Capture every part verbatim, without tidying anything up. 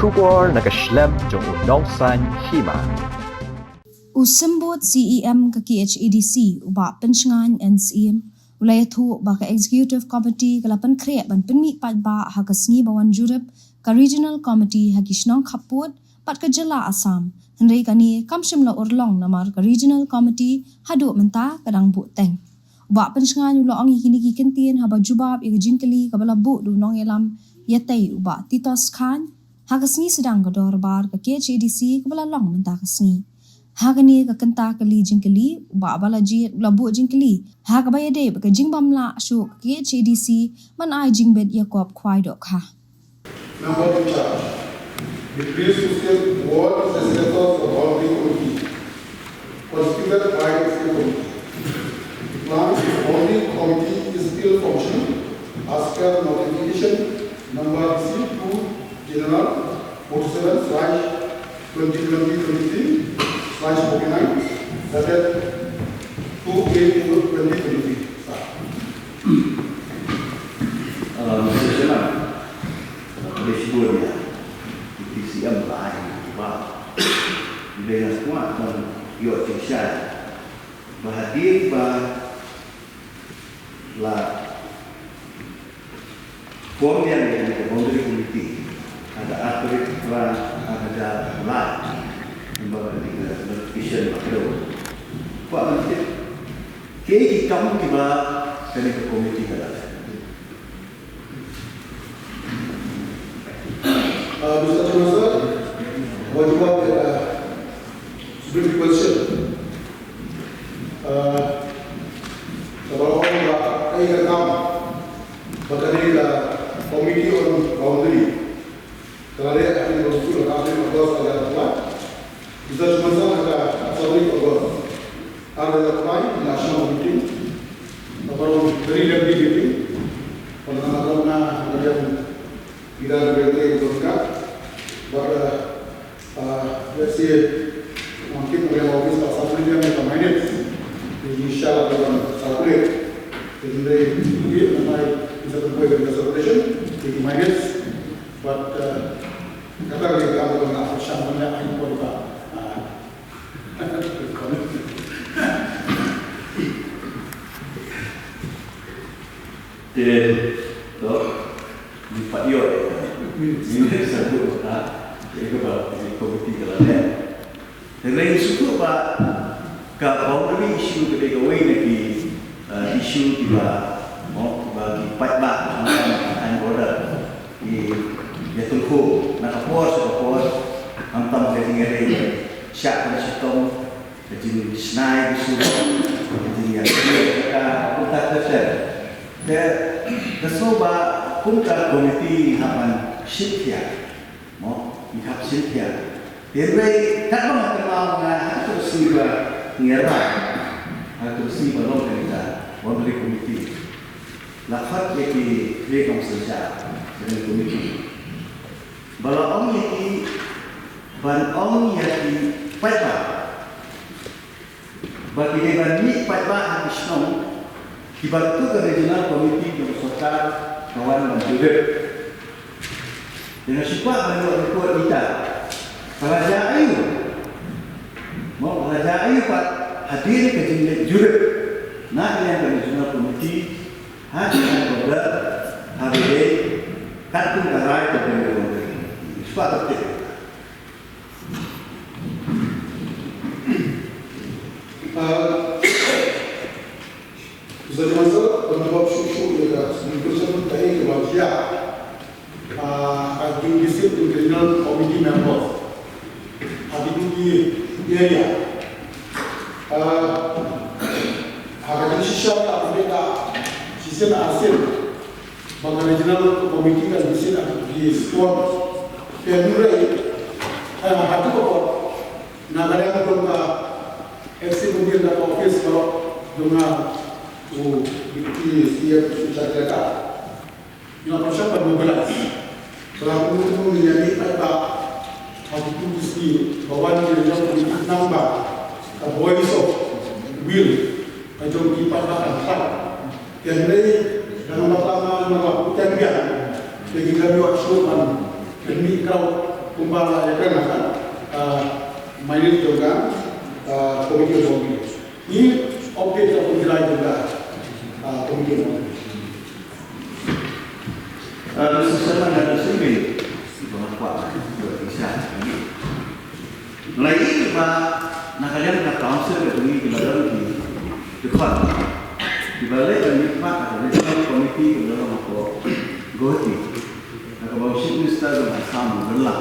Khubor na ka shlem jong u Nongsaiñ Hima. U Symbud C E M ka K H A D C, u Bah Pynshngaiñ N Syiem, u la ïathuh ba ka Executive Committee ka la pynkhreh ban pynmih paidbah ha ka sngi ba wan jurip ka Regional Committee ha ki shnong khappud bad ka jylla Assam. Hynrei kane kam shym la urlong namar ka Regional Committee haduh mynta ka dang buhteng. U Bah Pynshngaiñ u la ong ïa kine ki kyntien haba jubab ïa ka jingkylli kaba la buh da u nongïalam ïatei u Bah Titos Chyne ha ka sngi sdang ka dorbar ka K H A D C kaba la long mynta ka sngi. Ha kane ka kynta kali jingkylli, u Bah Balajied u la buh jingkylli ha kaba ïadei bad ka jingbym lah shuh ka K H A D C ban ai jingbit ïa ka khwai dohkha. Number in charge. The priest who still ward is the status of boundary committee. Constituted by the state committee. The plan is boundary committee is still functioning as per notification number C two general forty-seven slash twenty twenty twenty-three slash forty-nine, dated two eight twenty twenty-three. Uh, Mister Chairman, uh, Deputy C E M ba ai ba. Dei na semua tuan yo cincai. Ba hadien ba la form ïa ka boundary committee ha ka article ba ha ka da la ba ka notification ba ka. Ba ka Kaei ki kam kiba kane ka komiti ka la leh? Uh, Mister Chairman, sir, what about the, uh, Supreme Question? Uh, kaba ong ba kaei ka kam ba kane ka Committee on Boundary ka la leh ha ka kane ka August ar hajar arphew lai. Mister Chairman, sir, ha ka saw tarik August ar hajar arphew lai, la shong meeting. Ka long very lengthy meeting. Pynlong na ka liang leader ka But, uh, uh, let's say, um, keep the office, uh, something like the minutes. Inshallah, we can circulate. Jadi, dia, dia, dia, dia, circulation, jadi minutes. But, uh, kata dia, dia, dia, dia, dia, dia, dia, dia, dia, dia, dia, Te, to, ngi pat ïoh, ngi, ngi sabut, ha, ïa kaba, ïa ka komiti ka la leh. Te ngi sngewthuh ba ka boundary issue ka dei kawei na ki, eh, issue kiba, mo, kiba ki paidbah, ha, ha, border. Ki, ïa tyngkhuh, na ka por sha ka por, khamtam ka jingïadei, shah ka shitom, ka jingshna ïa ki shuh, ka jingïadei, ka kumta ka ter. Te, ka sngewbha kumta ka komiti hap ban shimkhia. Mo, ngi hap shimkhia. Hynrei katba nga kynmaw nga ha ka sngi ba ngi ïarap, ha ka sngi ba long kane ka boundary committee. La khot ïa ki three council sha kane ka committee. Ba la ong ïa ki, ban ong ïa ki paidbah. Ba ki dei ban mih paidbah ha ki shnong, kiba tu ka regional committee jong ka sorkar ka wan ban jurip. Te nga shu kwah ban ïoh report ita. Ka la jia aiu? Mo, ka la jia aiu pat hadien ka jingleit jurip na ka liang ka regional committee, ha ka liang ka border, ha ka dei, katkum ka rai ka border. Shu kwah ban tip. Ah, Mister Chairman, sir, ban jubab shuh shuh ïa ka question, kaei kaba jia, ah, ha ki visit to regional committee members ha kito ki area. Ah, ha ka jingshisha ka update ka shisien arsien. Ba ka regional committee kan visit ha ki spot. Te hynrei, eh, ha kito ki spot, na ka liang jong ka executive committee, na ka office jong ka, u deputy C E M, u Chief Secretary, ngi la pyrshang ban mobilize. Ba la kumno kumno ngin ïa mih paidbah ha kito ki sngi ba wan ki regional committee, khnang ba ka voice of will ka jong ki paidbah kan khlaiñ. Te hynrei, dang ba tang ma, ma ka pyrthei biang. Te ki dang ïoh shuh ban pynmih crowd. Kumba la ïakren ha ka, ah, minute jong ka, ah, committee of boundary. Ngi update ka pynjai jong ka, ah, committee of boundary. Ah, Mister Chairman, da ka simi, ba nga kwah, ba nga kwah. Lai ba na ka liang ka council ka jong ngi ki la don ki, ki khon. Ki ba leh ban mihpat ha ka regional committee ka la don ha Guwahati. Na ka bang Chief Minister jong Assam Birla.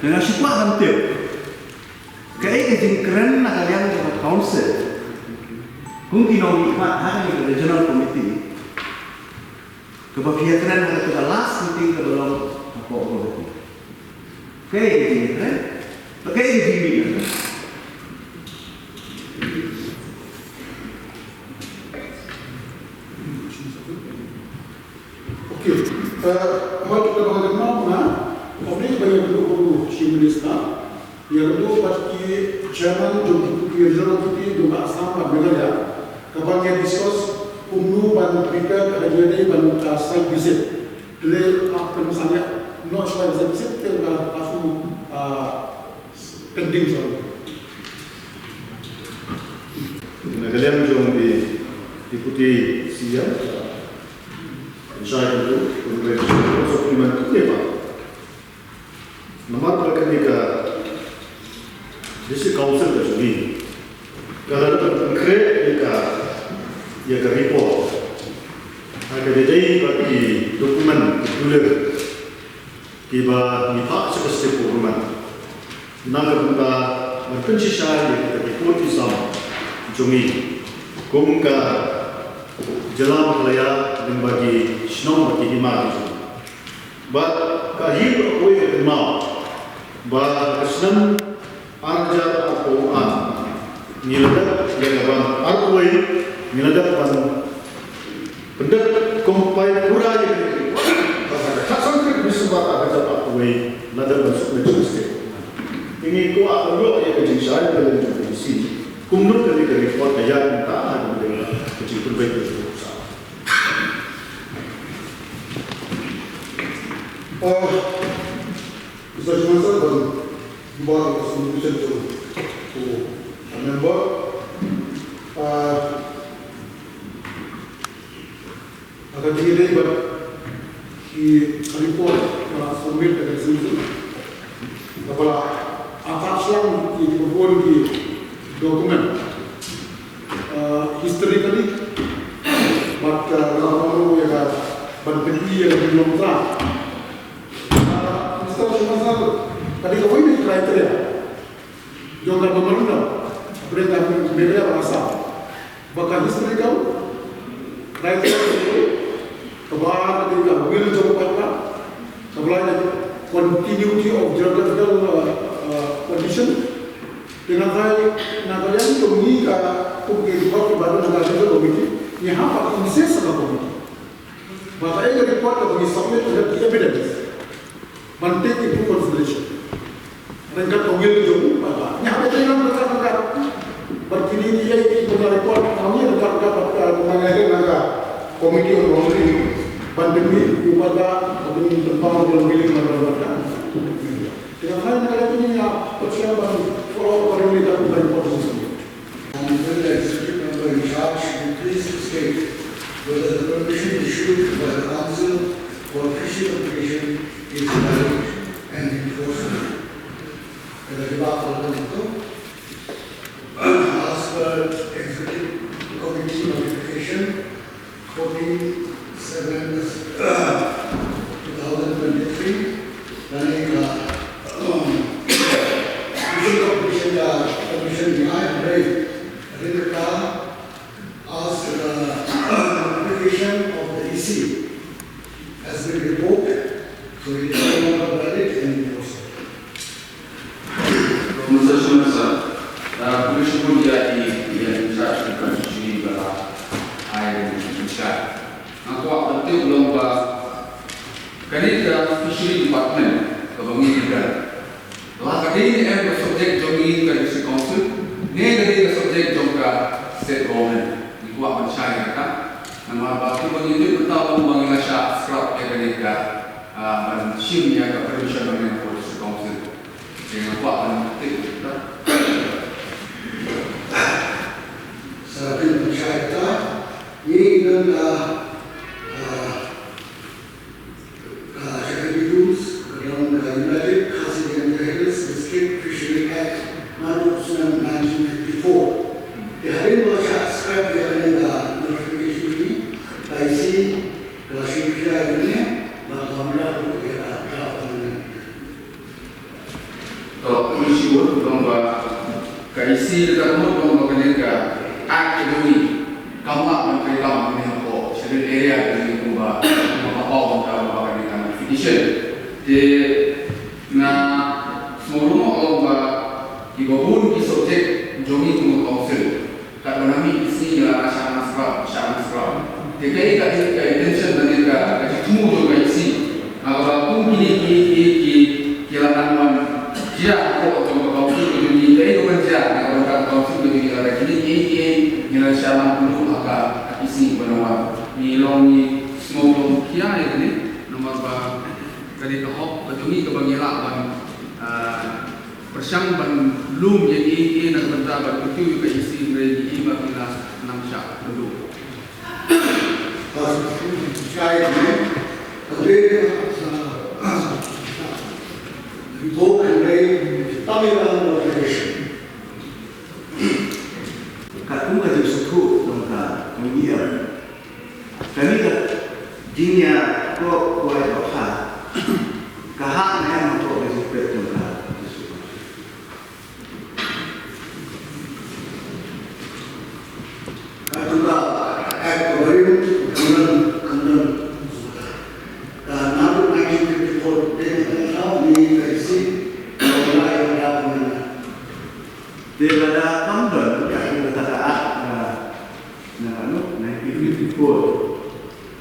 Te nga shu kwah ban tip, kaei ka jingkren na ka liang jong ka council, kum ki nongmihpat ha kane ka regional committee, kaba phi ïakren ha kata ka last meeting kaba long hapoh Guwahati? Kaei ka jingkren? Kaei ka jingmih? Okay. Eh, hoi, kita ba ngan kynmaw na, hynrei ba ïakynduh bad u Chief Minister, ïakynduh bad ki chairman jong ki, ki regional committee jong ka Assam bad Meghalaya, kaban ïa discuss kumno ban prepare ka jingïadei ban, ah, site visit. Te lei, ah, pynsan ïa, noh shuwa site visit, te ka, ah, shu, ah, pending shuwa. Na ka liang jong i Deputy C M, Shai tu, tu, tu, tu, tu, tu, tu, tu, tu, namar ba kane ka District Council ka jong ngi ka la dep pynkhreh ïa ka, ïa ka report ha ka dei dei bad ki document ki tulir kiba ngi phah sha ka State Government. Na ka bynta ban pynshisha ïa kita ki pud ki sam jong ngi kum ka jylla Meghalaya lyngba ki shnong bad ki hima ki jong ngi. Bad ka hi ruh kawei ka kynmaw ba ka snem ar hajar arphew ar ngi la dep ïa ka ban arphew wei ngi la dep ban pyndep compile pura ïa ka report. Bad ha ka khatsan tarik December ar hajar arphew wei la dep ban submit sha ka state. Te ngi kwah ban ïoh ïa ka jingshai na ka liang jong ka D C kumno kane ka report ka ïaid mynta ha ka bynta ka jingpynbeit ka jingpynbeit. Ah, Mister Chairman, sir, ban jubab ïa ka suggestion jong u member. Ah, ha ka jingïadei bad ki report ba la submit da ka suggestion, kaba la attach lang ïa kiba bun ki document, ah, historically, bad ka la pynlong ïa ka ban pyni ïa ka jinglong ka. Ah, Mister Chairman, sir, ka dei kawei na ki criteria jong ka memorandum hapdeng ka Meghalaya bad Assam ba ka historical criteria kaba ka dei ka will jong u paidbah, kaba lai ka continuity of geographical, uh, uh, condition. Te nga tharai na ka liang jong ngi ka kum ki report kiba don ha ka Central Committee, ngi hap ban insist ha ka committee ba kaei ka report kaba ngi submit ka dei ka evidence ban take into consideration. Ryngkat ka will jong u paidbah. Ngi hap ban trei lang ryngkat ryngkat bad kine ki, ïa ki, ki report, ngi ryngkat ryngkat bad, uh, kumba nga ong, na ka committee on boundary ban pynmih ïa u paidbah, ban pynpang ïa u willing member ban ka. Te nga tharai na ka liang jong ngi ngi hap ban follow accordingly ka report jong u. Honorable Executive Member in charge should be pleased to state whether the permission issued by the Council for fishing application is valid and enforceable. Ka la jubab ka la dang tu. As per Executive Committee notification, fourteen seven two thousand twenty-three, lane ka, um, official commission, uh, commission behind the, I think, uh, as, uh, notification of the E C has been revoked, so it is no longer valid and enforceable. Mister Chairman, sir, uh, phi la shu bun ïa i, ïa i in charge of fishery ba la ai in charge. Nga kwah ban tip long ba kane ka fishery department kaba ngi ïa ka, la ka dei ne em ka subject jong ngi ka district council, ne ka dei ka subject jong ka state government. Ngi kwah ban shai ïa ka. Namar ba kiba ngi tip mynta long ba ngi la shah scrap ïa kane ka, ah, ban shim ïa ka permission ba ngi la Nga kwah ban tip. Sa pynshai ta, ngi don ka, ah, ka Shakti Rules, ka long ka United Khasi Jaintia Hills District Fishery Act, naduh u snem nineteen fifty-four. Te hadien ba la shah scrap ïa kane ka notification, ka E C ka la shu pynshai ïa kane, bad ka wanrah ruh ïa ka draft amendment. To, issue long ba ka E C ka mut long ba kane ka act ka jong ngi kam lah ban trei kam ha kane hapoh scheduled area ka jong ngi kumba, kumba ka paw mynta ba kane ka notification. Te nga sngewthuh long ba kiba bun ki subject jong ngi kum ka council. Katba na mih ki sngi ngi la shah nang scrap, shah nang scrap. Te kaei ka, ka intention lane ka, ka jingthmu jong ka E C. Haba kum kine ki, ki, ki, ki la nang wan jia hapoh jong ka council ka jong ngi, kaei ka ban jia na ka bynta ka council ka jong ngi, lada kine ki, ki, ngi la shah nang pynduh ha ka, ha ki sngi ba la wan. Ngi long ngi sngewlong khia ïa kane, namar ba kane ka hok ka jong ngi kaba ngi lah ban, ah, pyrshang ban lum ïa kiei kiei na ka bynta ban kyntiew ïa ka E C, hynrei ngi ïohi ba ki la nang shah pynduh. Shai ne, ka dei ka, ah, report hynrei tang ïa ka notification. Katkum ka jingsngewthuh jong ka jong ngi ïa. Kane ka jingïakob kwai dohkha ka hap ne em hapoh ka jingpeit jong ka Jisu. Ka tu ka act ka barim ka don, ka don. Ka naduh nineteen fifty-four te ka tang tau ni ka isi ka wala ya ka mana. Te lada kam don ka tu ka ta ka act na, na anu nineteen fifty-four.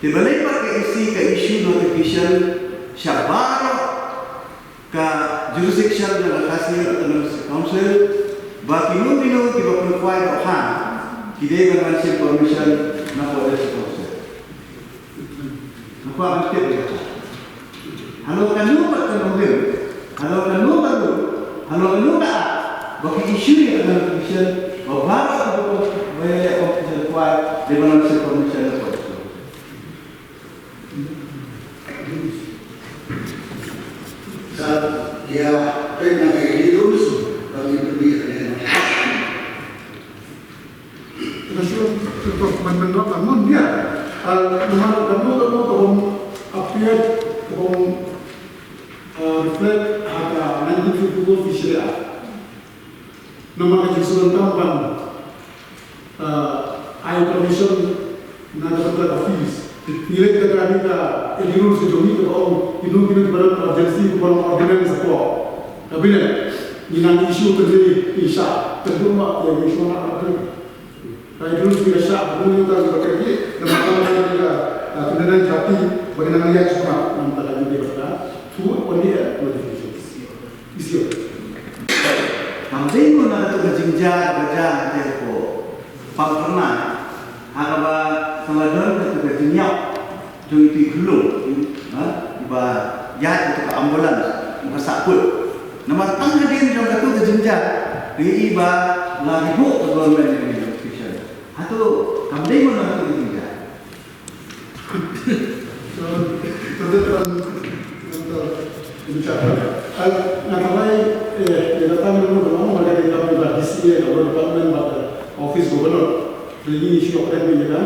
Te balei pat ka isi ka issue notification sha baroh ka jurisdiction jong ka Khasi Hills Autonomous Council ba kino kino kiba pynkwai dohkha ki dei ban wan shim permission na Forest Council. Nga kwah ban tip ïa kata. Halor kano pat kano hynrei, halor kano kano, halor kano ka ba ki issue ïa ka notification ba baroh kiba pynkwai dei ban wan shim permission na Forest Council. Sa, ïa, peit na ka ri rules, ba ngi pynbeit ïa ka. Ka shu, ka, ka, ban, ban, ban, ban, ban, ïa. Ah, namar ka, ka, ka, ka, ka, appear, ka, ah, reflect ha ka nineteen fifty-four Fishery Act. Namar ka jingsngewthuh ban, ah, ai permission na ka bynta ka fees. Ngi leit da ka, da ka ri rules ka jong ngi kaba ong kino kino kiba don urgency, kiba don ordinance hapoh Cabinet, ngi nang issue tang ïa ki sha, tang ïa ki sha na ka. Ka ri rules ki sha, kino kino kiba don, namar ka, ah, kino kino jati ba ngi nang ïa sha na ka bynta ka jong ngi ba ka. Through only a notification. Kam dei mo na katu ka jingjia ba jia hangtei ko. Pang pernah ha kaba tang la don katu ka jingïap jong itu i khlung, ha, iba ïaid katu ka ambulance, iba sahkut. Namar tang hadien jong katu ka jingjia, ri iba la ri buh ka government jong i education. Hatu kam dei mo na katu ka jingjia. So, to the, um, to the, in chapter. Al, nga tawai, eh, ïa kata ngi long, long, ba ka dei ka D C A, ka department bad ka office governor. Ri ngi shu ïoh pdiang ïa ka.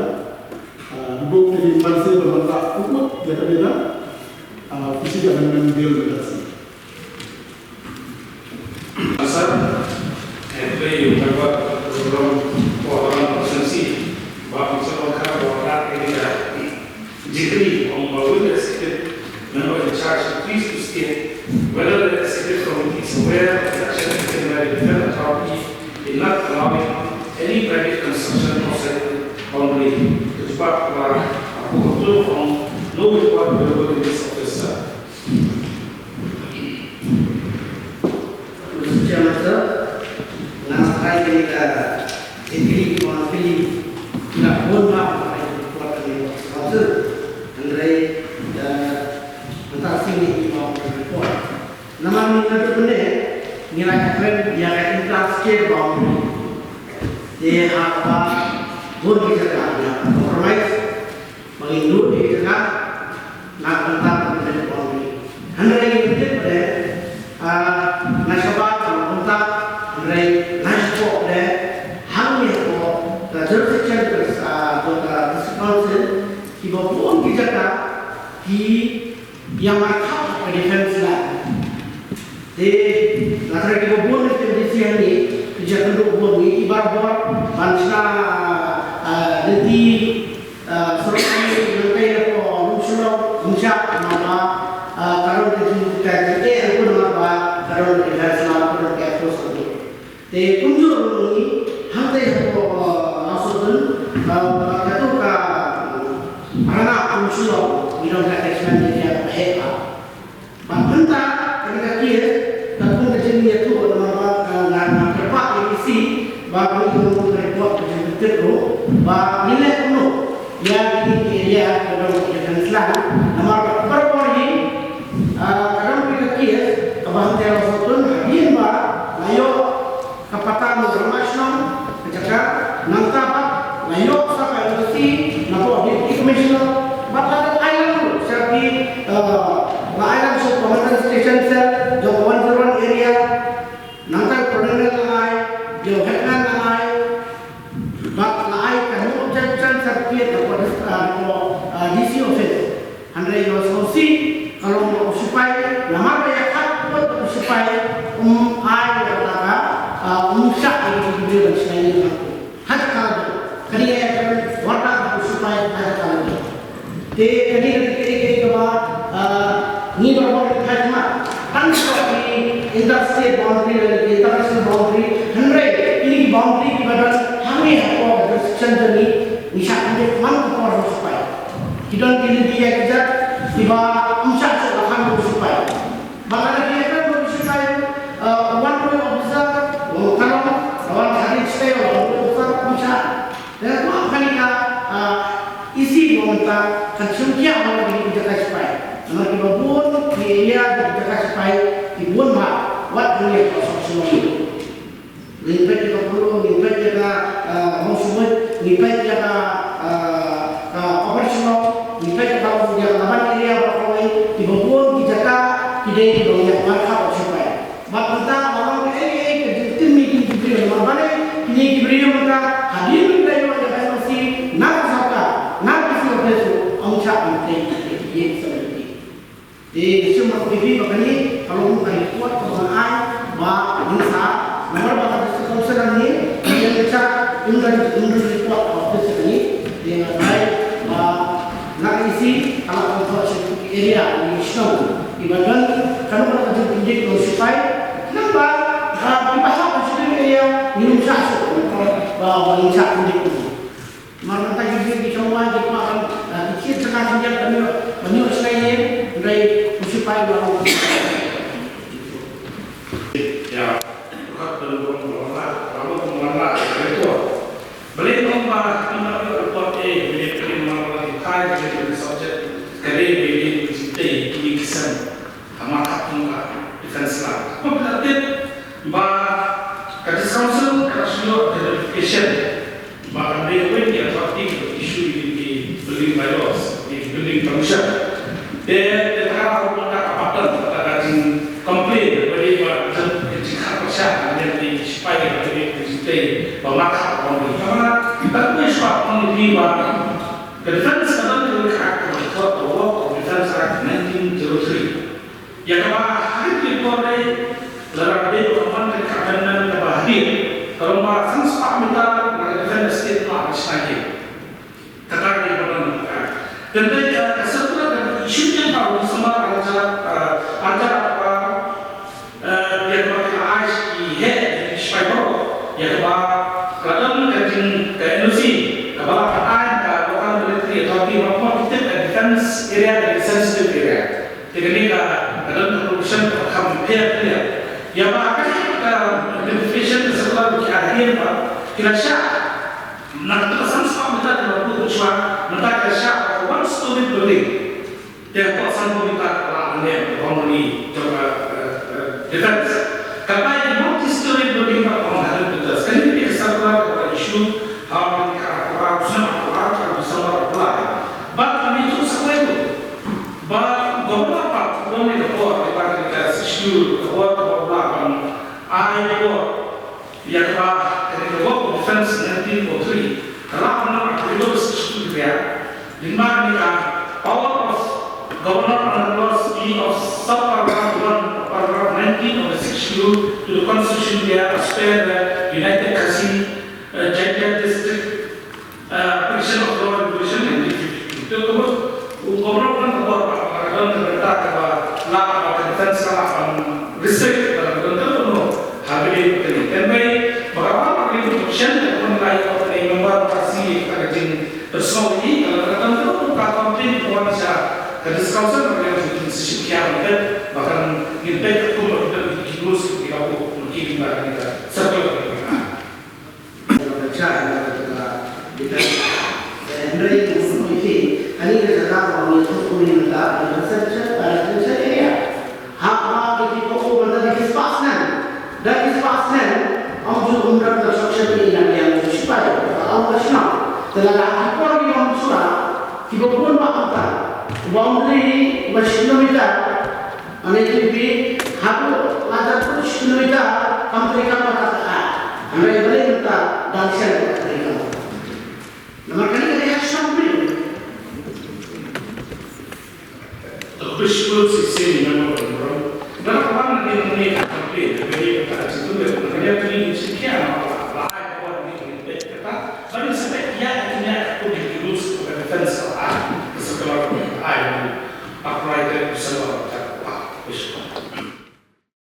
Ah, buk te ngi pan se ba man ka ukmut ïa ka dei ka. Ah, office ka amendment bill ïa ka si. Sir, hynrei u kyrpad u Ron, u Ron Constituency, ba u sngewkha ba u rat ïa ka decree, ong ba will the executive member in charge please to state whether the executive committee is aware of the action taken by the defense authority in not allowing any private construction outside the boundary. Kyrpad ba u ong no report available in this office, sir. Mister Chairman, sir, nga tharai kane ka decree kaba phi la bun bha ha ka report ka Council. Hynrei, eh, mynta sngi ki ma report. Namar ngi nga dei pynne, Ngi la kren ïa ka inter-state boundary. Te ha kaba bun ki jaka ngi la compromise ba ngin lut ïa ka jaka na ka bynta ka inter-state boundary. Hynrei ngi tip ba dei, ah, na shabar ka bynta, hynrei na shapoh ba dei hangne hapoh ka jurisdiction ka, ah, jong ka District Council, kiba bun ki jaka ki ïa markhap ka defense line. Te nga tharai kiba bun ki M D C hangne ki ju ïakynduh bun, ngi i barabor ban shna, ah, lynti, ah, surok hangne, nangta ïa ko Lumshylloh, Umshah, namar ba, ah, ka don ka jing, ka jingeh ruh namar ba ka don ka defense line, ka don ka air force ruh. Te kumjuh ruh ngi hangtei hapoh, ah, Asot, ah, katu ka Rangow Umshylloh ngi don ka catchment area kaba heh bha. Bad mynta kane ka case, katkum ka jingïathuh namar ba, ah, nga, nga kyrpad ïa ka E C ba ngi don ka report ka jingtip ruh ba ngi leh kumno ïa kine ki area kiba don ka defense line, namar ba barabor hi, ah, ka don ka case kaba hangtei Asot, hadien ba la ïoh ka pata na Rangow Shnong ka jaka, nangta pat la ïoh sa ka N O C napoh Deputy Commissioner, bad la ai lang ruh sha ki, eh, la ai lang sha Commandant Station Cell jong one zero one area, nangta Colonel la ai, Lieutenant la ai, bad la ai ka no objection certificate napoh, eh, napoh, eh, D C office. Hynrei ïa u sngewsih ka long ba u sipai, namar ba ïa ka kot u sipai, um ai ïa ka, ah, um shah ïa ki briew ban shna ïing ha ka. Ha ka dei, ka dei ïa ka warda u sipai ha ka dei. Te ka dei ka dei ka dei kaba, ah, ngi ba ba ka ma. Tang sha ki interstate boundary lane ki international boundary, hynrei kine ki boundary kiba don hangne hapoh jurisdiction jong ngi, ngi shah khyndiat man ka por u sipai. Ki don ki lynti ïa ki jait kiba ym shah shuh la kham u sipai. Ba ka la ki ïa ka u sipai, eh, one way officer, u ka long, wan hadien sha u officer ym shah. Te ma kane ka, eh, E C ba mynta kan shim khia ha ki jaka sipai. Namar kiba bun ki area ki jaka sipai ki bun bha, wat ngi ïa ka song song. Ngi peit ïa ka Polo, ngi peit ïa ka, ah, Mawsynwet, ngi peit ïa ka, ah, ka Upper Shillong, ngi peit ïa ka, ïa ka Laban area baroh kawei, kiba bun ki jaka ki dei kiba ngi ïa markhap u sipai. Bad mynta la long kaei kaei ka jingtim ïa kine ki briew, namar balei kine ki briew mynta hadien ba ki la ïoh ïa ka N O C na ka sorkar, na ka D C office ruh, ym shah ban trei ïa ki ïing ki sem. Te ka shu mat pipi ba kane ka long ka report kaba nga ai ba ngin sa, namar ba ka district council hangne ïa ka cha ym don, ym don report ka office hangne. Te nga tharai ba na ka E C ka la control sha ki area, ki shnong kiba don, ka namar ka jingpyndik u sipai, namar ba kiba hap ha sha ki area ngim shah shuh ba, ba ngin shah pyndik. Mar mynta ki briew ki shong wai ki kwah ban, ah, ki thied jaka khyndiat ban ïoh, ban ïoh shna ïing, hynrei u sipai u la ong. Ïa, kat ban ong ba la, ba ong ba la, ïa, to. Balei ong ba ki ma ïoh report, eh, balei ki ma la ki thai, balei ki subject, ka dei balei ki tei, ki ki sem. Ka markhap jong ka defense line. Kumba phi la tip ba ka District Council ka la shu ïoh ka notification ba kan dei win ki authority ki issue ïa ki building bylaws, ïa ki building permission. Te, te ka la ruh ka pattern, ka, ka jing complain ba dei ba ka jingkhat pyrshah ka dei ki sipai ba dei ki sipai ba markhap ka boundary. Ka ma ka tu issue ba ka defense ka don ka, ka, ka, ka work of Defense Act nineteen zero three. Ïa kaba hadien ki por dei lada dei ba ka mon ka amendment kaba hadien ka long ba san spah meter na ka defense estate ma ka shna ïing. Kata ka dei ba don ka. Tang dei ka, ka circular ka issue ïa ka u December ar hajar, eh, ar hajar arphew, eh, ïa kaba ki la ai sha ki heh ki sipai baroh ïa kaba ka la don ka jing ka N O C kaba la ai ka Local Military Authority ba ki tip ka defense area ka sensitive area. Te kane ka, ka don ka provision ka kham pher clear. Ïa ba ka, ka notification ka circular ki hadien ba ki la shah. Na ka san spah meter ki la buh shuwa, mynta ki la shah ka one story building. Te ka san spah meter ka la ne ka boundary jong ka, eh, eh, defense. Ka bai Ka bor ka bor ba ban ai bor ïa kaba ka dei ka Law of Defense nineteen oh three ka lah ban applicable sixty-two area. Lyngba kane ka power of Governor under clause E of sub paragraph one of paragraph nineteen of the sixty-two to the Constitution area as per the United Khasi uh, Jaintia District uh, Petition of Law Revolution nineteen fifty-two. Te ka bor u governor kan ka bor ba ka don ka bynta kaba lah ba ka defense ka lah ban restrict ba ka don ka no ha ka dei ka ni. Kan bai ba ka ba ka ni option ka pun ka ïa ka ni member ka si ka ka jing personal i ka ka don ka no ka complaint ka wan sha ka discussion ka ka jing si shi kya ba kan ni bai ka kum ba ka ki rules ki ka ko ki ba ka ni ka circle ka ka Hynrei kum kum iti, kane ka jaka ba ngi thok kum ïa ka residential, residential area. Haba ka ki pok kum da ki spas nan, da ki spas nan, ong ju um da construction ïa na ïa u sipai, ong ka shnong. Te lada ki por ki ong sura, ki ba bun ba ong ta, boundary ba shi kilometer, Ane tu pi haduh hajar put kilometer kam teri kam mata ka. Ane balik minta dan sian kam teri kam. Namar kali kali ya sambil. Terus pun sisi nama